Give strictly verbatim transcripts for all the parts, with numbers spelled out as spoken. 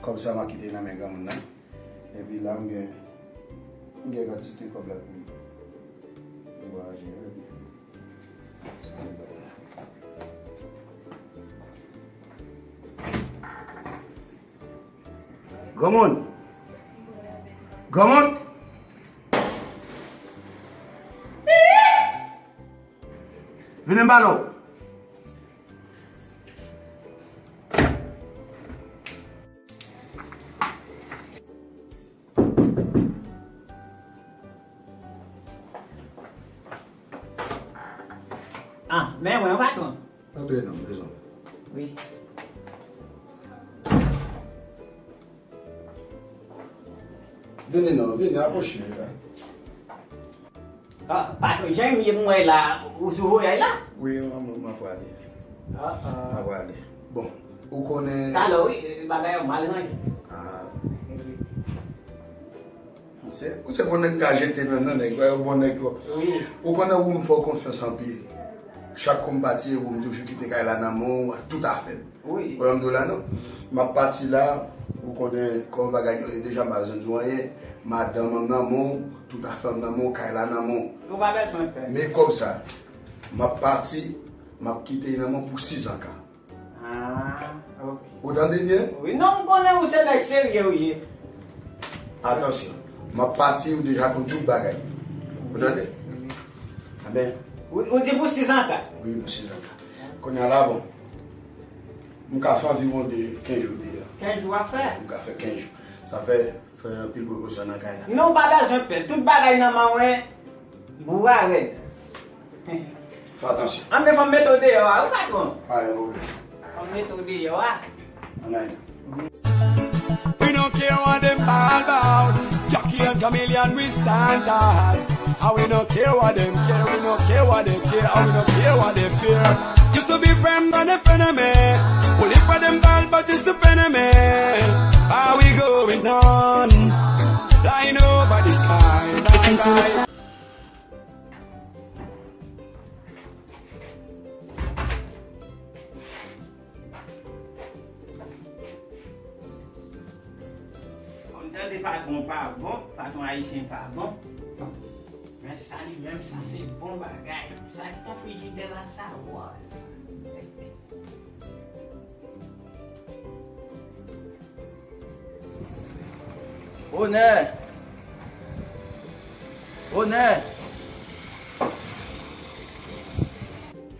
Kòb sa m a kite nan men granmoun nan. Epi la, m gen, m gen kantite kòb la pou m, pou m voyaje. Granmoun! Granmoun! Vini m pale w. Ah, men mwen, patwon. Antre non, bezwen. Wi. Vini non, vini, apwoche la. Ah, patwon, jan m ye m wè la, ou sou voyaj la? Wi, m, m, m ap prale. Ah, ah. M ap prale. Bon, ou konnen. Talè, wi, bagay yo mal ranje. Ah. Wi. Se, ou se bon nèg ka jete menm nan nèg, wè, bon nèg yo. Wi. Ou konnen ou m fè w konfyans anpil. Chak kou m pati, ou m toujou kite kay la nan men w ak tout afè m. Wi. Ou wè m di w la non. M ap pati la, ou konnen kòman bagay yo ye deja, m pa bezwen di w anyen. Madanm an nan men w, tout afè m nan men w, kay la nan men w. Ou pa bezwen pè. Men kòb sa, m ap pati, m ap kite l nan men w pou sizanka. Ah, ok. Ou tande byen? Wi, non, m konnen ou se nèg serye ou ye. Atansyon, m ap pati, ou deja konn tout bagay. Ou tande? Wi. Amen. Ou, ou di pou sizanka? Wi, pou sizanka. Kounye a la, bon. M ka fè anviwon de kenz jou deyò. Kenz jou w ap fè? M ka fè kenz jou. Sa fè Fè anpil prekosyon nan kay la. Non, pa bezwen pè. Tout bagay nan men w, boura rèd. Fè atansyon. Anben, fò m mete w deyò a, wi, patwon. Pa gen pwoblèm. Fò m mete w deyò a. Ann ale. We don't care what them bawl bout. Jackie and Chameleon, we stand tall. And we don't care what them care, we don't care what they care, and we don't care what they fear. Used to be friend, but they frenemy. Only for them bawl, but it's the enemy. How we going on? Fly over the sky, fly, fly. Ou tande patwon pa bon, patwon ayisyen pa bon. Men sa li menm, sa se bon bagay. Sa se yon frijidè la, sa wòz. Onè! Onè!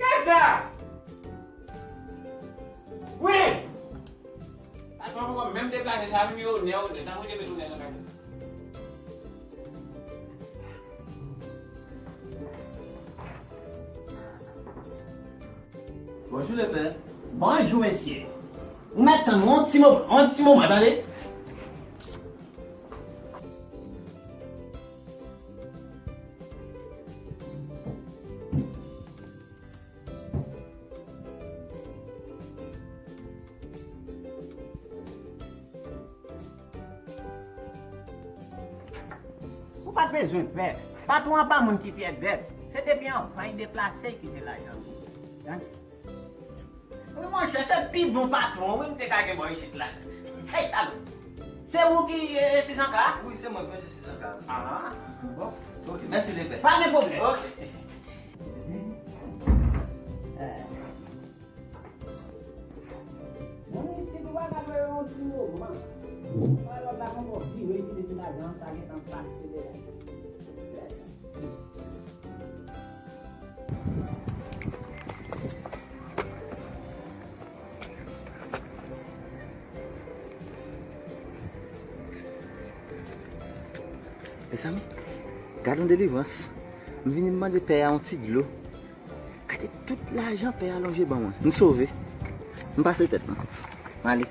Kèt la! Wi! Patwon poko menm deplase, sa vin yon onè, onè. Tankou te met onè nan kay. Bonjou, lepè. Bonjou, mesye. Ou mèt tann yon ti moman, yon ti moman, tande. Ou pa t bezwen pè. Patwon an pa moun ki pyèdèt. Se depi anvan li deplase ki se lajan. Tande. Wi, monchè, se pi bon patwon, wi, m te ka gen bò isit la. Hey, alo. Se ou ki, e, e, sizanka? Wi, se mwen ki se sizanka. Ah. Bon, ok, mèsi, lepè. Pa gen pwoblèm. Ok. Moun isit, ou pa ka fè yon ti moman. Wè lòt la poko vire, kite ti lajan sa gentan pase dèyè. Mezanmi, gad yon delivrans. M vini m mande pè a yon ti dlo. Gade tout lajan pè a lonje ban mwen. M sove. M pase tèt mwen. M ale.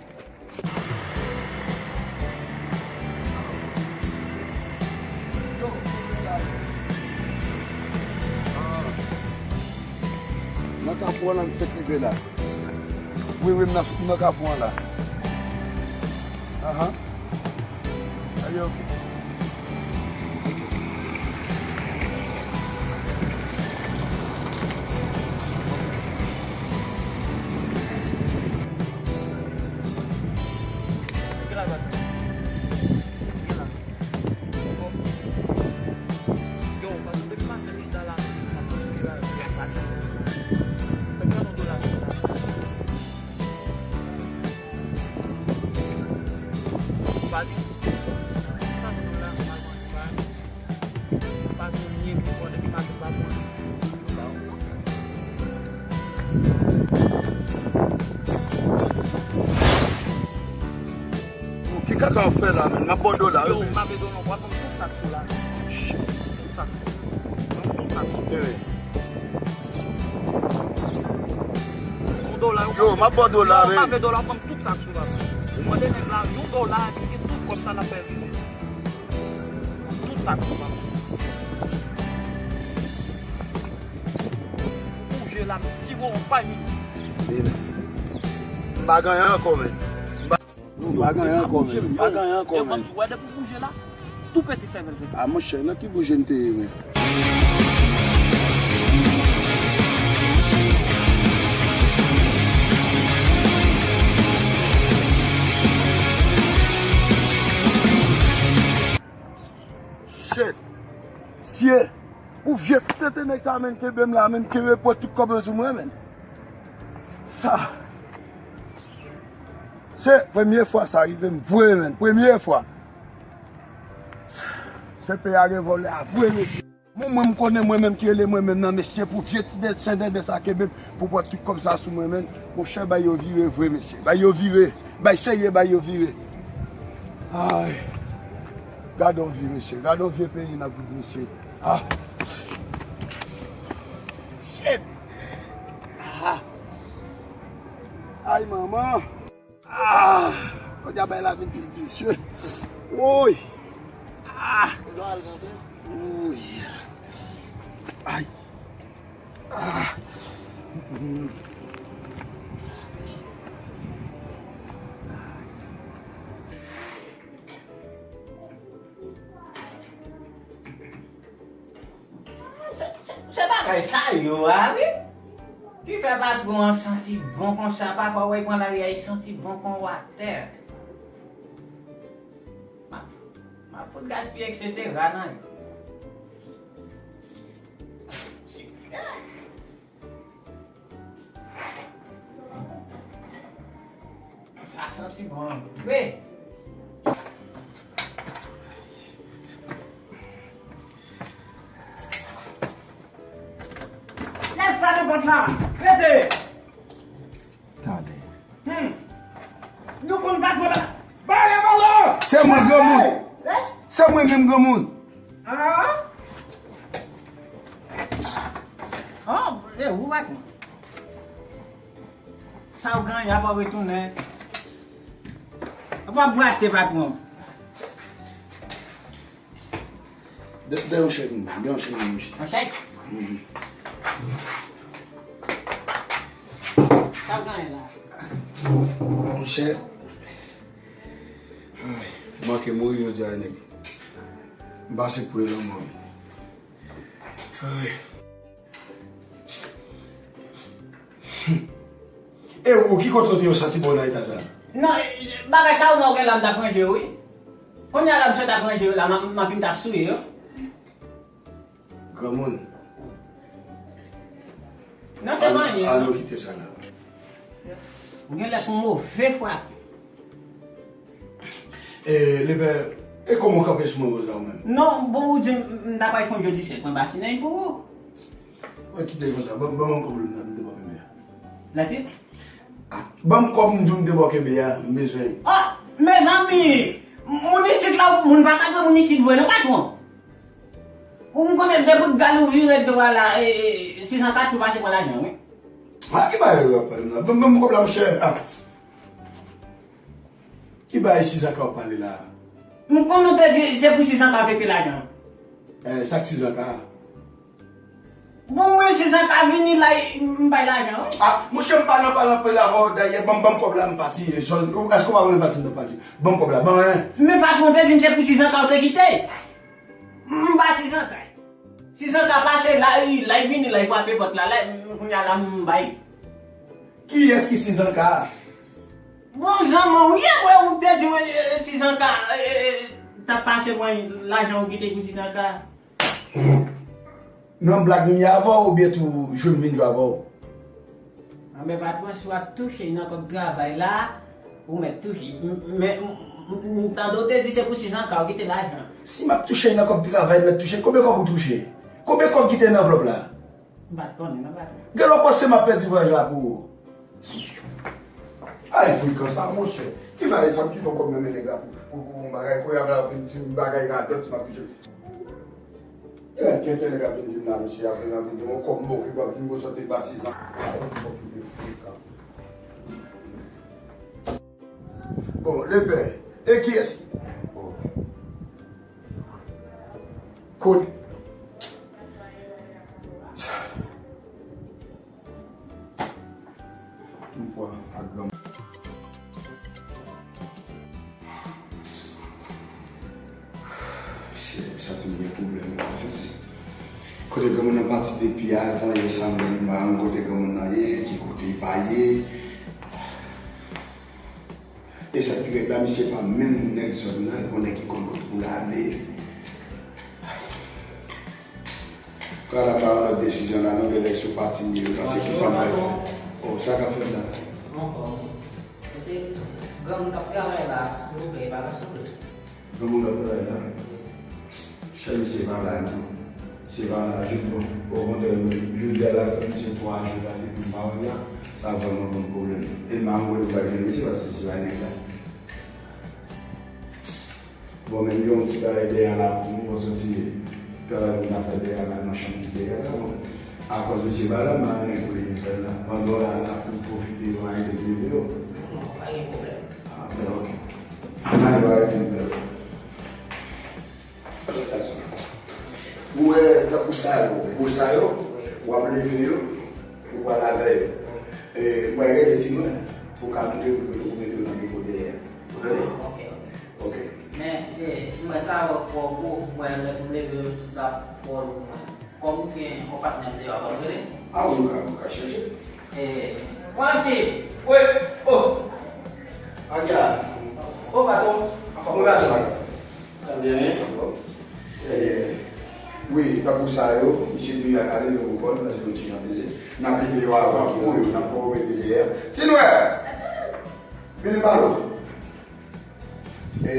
Nan kafou an la, m fèk rive la. Wi, wi, m nan, m nan kafou an la. Ahan. Are you okay? Ki kaka w fè la, menn? M ap ba w dola, wi, menn. Yo, m ap ba w dola, w ap pran tout sa k sou la. Shit. Tout sa k sou. Tout sa k sou. Yon dola, yo, m ap ba w dola, menn. Yo, m ap ba w dola, w ap pran tout sa k sou la. Ou mande nèg la, yon dola, epi tout kòb sa n ap fè vini. Tout sa k sou la. Bouje la, m tire w an pay minit. M pa genyen ankò, menn. M pa, m pa genyen ankò, menn. M pa genyen ankò, menn. Yo, wè depi w bouje la, tou pete sèvèl pete. A, monchè, nan ki bouje m te ye, menn? Shit. Sye. Pou vye tete nèg sa, menn, kenbe m la, menn, kenbe pran tout kòb yo sou mwen, menn. Sa. Se premye fwa sa rive m vre, menn. Premye fwa. Se peyi a gen vòlè a vre, mesye. Mwen, mwen, m konnen mwen menm ki rele mwen menm nan, mesye, pou vye ti de, sen dèdè sa kenbe m, pou pran tout kòb sa sou mwen, menn. Monchè, bay yo vire vre, mesye. Bay yo vire. Bay serye, bay yo vire. Ay. Gade yon vi, mesye. Gade yon vye peyi n ap viv, mesye. Ah. Shit. Ah. Ay, manman. Ah. Kounye a bay la vin pi di, mesye. Woy. Ah. Woy. Ay. Ah. Se bagay sa yo a, wi. Ki fè patwon an santi bon konsa, pafwa w wè l pran lari a, li santi bon kon watè. M ap, m ap fout gaspiye, etsetera nan yo. Sa santi bon vre. Lè sa nan pòt la. Rete. Tande. Hmm. Nou konn pa konn. Bare balo! Se mwen, granmoun. Se mwen menm, granmoun. Ah? Ah, e ou, patwon? Sa w genyen, apa w retounen? Apa w ap achte, patwon? De, de yon chèk, de yon chèk, yon chèk. Yon chèk? Mhm. Sa w genyen la? Monchè, ay, manke mouri jodi a, nèg. M pase pre lanmò. Ay. E ou, ki kote w te ye w santi bon nan eta sa? Non, bagay sa ou wè w gen la, m t ap ranje yo, wi. Kounye a la, m sot ap ranje yo la, m ap, m ap vin t ap souye yo. Granmoun. Non, se pa anyen, an non. Nou kite sa la. Ou gen lè pou move frape. E, lepè, e kòman w kanpe sou mwen konsa ou menm? Non, bon, ou di m, m ta pral fè yon jodi sèt mwen batinen pou ou. Mwen kite l konsa, ban, ban m kòb m nan, m te bò kenbe a. Lati? Ah, ban m kòb m di w m te bò kenbe a, m bezwen. Ah, mezanmi! Moun isit la, moun pa ka dwe moun isit vre non, patwon. Ou m konnen depi w gal ou vire do a la, e, e, sizanka tou pase pran lajan, wi. Ah, ki bagay w ap pale la? Ban m, ban m kòb la, monchè. Ah. Ki bagay sizanka w ap pale la? M konn ou te di se pou sizanka w te kite lajan. Eh, sa k sizanka a? Bon, mwen, sizanka vini la, m bay lajan, wi. Ah, monchè, m pa nan pale anpil avè w, dayè, ban m, ban m kòb la, m pati. Èske w pa wè m pati, m pati? Ban m kòb la, ban, hein. Men patwon te di m se pou sizanka w te kite. M pa sizanka. Sizanka pase la, li, la, li vini la, li frape pòt la, la, m, kounye a la, m bay. Kiyès ki sizanka a? Bon, zanmi w ye, mwen, ou te di mwen, e, e, sizanka, e, e, e, t ap pase mwen lajan ou kite pou sizanka. Nan blag m ye avè w oubyen tou jwe m vin jwe avè w? Anben, patwon, si w ap touche nan kòb travay la, ou mèt touche. M, men, m, m, m tande w te di se pou sizanka w kite lajan. Si m ap touche nan kòb travay, m mèt touche. Konbyen kòb ou touche? Konbyen kòb ki te nan anvlòp la? M pa t konnen non, patwon. Gen lè w panse m ap pèdi vwayaj la pou ou. Ay, frekan sa, monchè. Ki vale sa m kite w kòm nan men nèg la pou, pou, pou yon bagay, kounye a la vin di m bagay radòt, m ap kite. Gen kèk nèg ap vin di m la, mesye, ap vin, ap vin di m yon kòb m okipe, ap vin gwo sòti ba sizan. Ay, yon kòb ki te frekan. Bon, lepè, e kiyès? Bon. Kot? M kwè ak granm. Mesye, m santi m gen pwoblèm la, Jezi. Kote granmoun nan pati depi avan yè samdi, m pa konn kote granmoun nan ye, ki kote li pa ye. E sa ki ret la, misye pa menm nèg zòn nan, e bon nèg ki konn kote pou l ale. Kwa la pa yon lòt desizyon la, non, gen nèg sou pati m ye, yo panse ki sa m pral fè. Oh, sa k ap fèt la? Ankò. Kote granmoun k ap travay la, silvouplè, e pa la, silvouplè. Granmoun k ap travay la? Chè, misye pa la, non. Misye pa la, jodi, bon, okontrè, jodi a la fè misye twa jou la depi m pa wè l la, sa vrèman ban m pwoblèm. E m pa anvoye pou m al jwenn misye, paske misye pa nèg la. Bon, men m gen yon ti bagay dèyè la pou nou, bon, soti travay mwen ta fè dèyè la nan chanm ki dèyè la, bon. Akòz misye pa la, m pa gen pou li vin fè l la. Pandan w la, n ap pwofite yo, anyen de leve yo. Non, pa gen pwoblèm. Ah, ben, ok. Anyen pa gen pou l fè. Ou wè, tankou sa yo, gwo sa yo, w ap leve yo, ou pral avè yo. E, ou pral rele Tinwè, pou w ka montre yo ke ou mete yo nan nivo dèyè. Ou tande? Ok. Ok. Men, e, mwen sa yo twò gwo, mwen lè pou m leve yo, l ap twò lou pou mwen. Kòm ou gen yon patnè deyò, w ap rele? A wi, ou ka, ou ka chèche. E, mwen fi, wi, o. Anjan, o patwon, anfòm ou la sa? Trè byen, wi. Anfòm. E, wi, tankou sa yo, misye di la kale, nou konprann, paske nou ti jan peze. N ap leve yo avan pou yo, n ap poko mete dèyè. Tinwè! Vini pale w. E,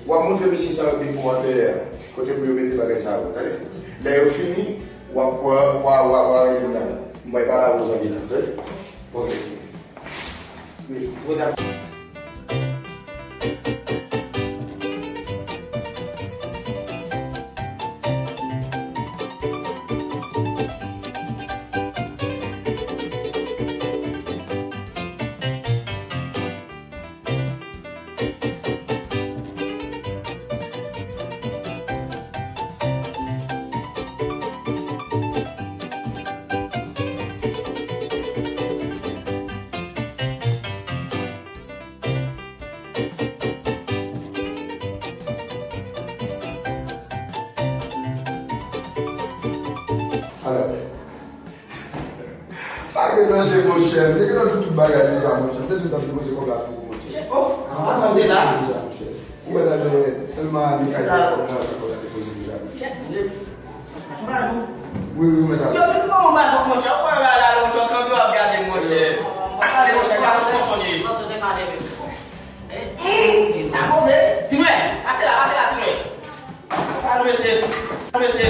w ap montre mesye sa yo depo atè a, kote pou yo mete bagay sa yo, tande? Lè yo fini, w ap pran, w a, w a, w a rele m la. M bay pa la pou zanmi la, tande? Ok. Wi, wi, dakò. Alò, pa gen danje, monchè. M te gentan di w tout bagay deja, monchè. M te di w t ap depoze kòb la pou ou, monchè. Oh, an tande la. Deja, monchè. Ou wè la, sèlman li ka gen kòb la, se kòb la depoze deja, monchè. Wi, wi, mèt. Yo, men kòman w pa konn, monchè? Ou wè la, la, monchè, w kanpe w ap gade, monchè. W ap pale, monchè, gason, gason li ye. Sa move. Tinwè, pase la, pase la, Tinwè. Pase la, mesye. Pase la, mesye.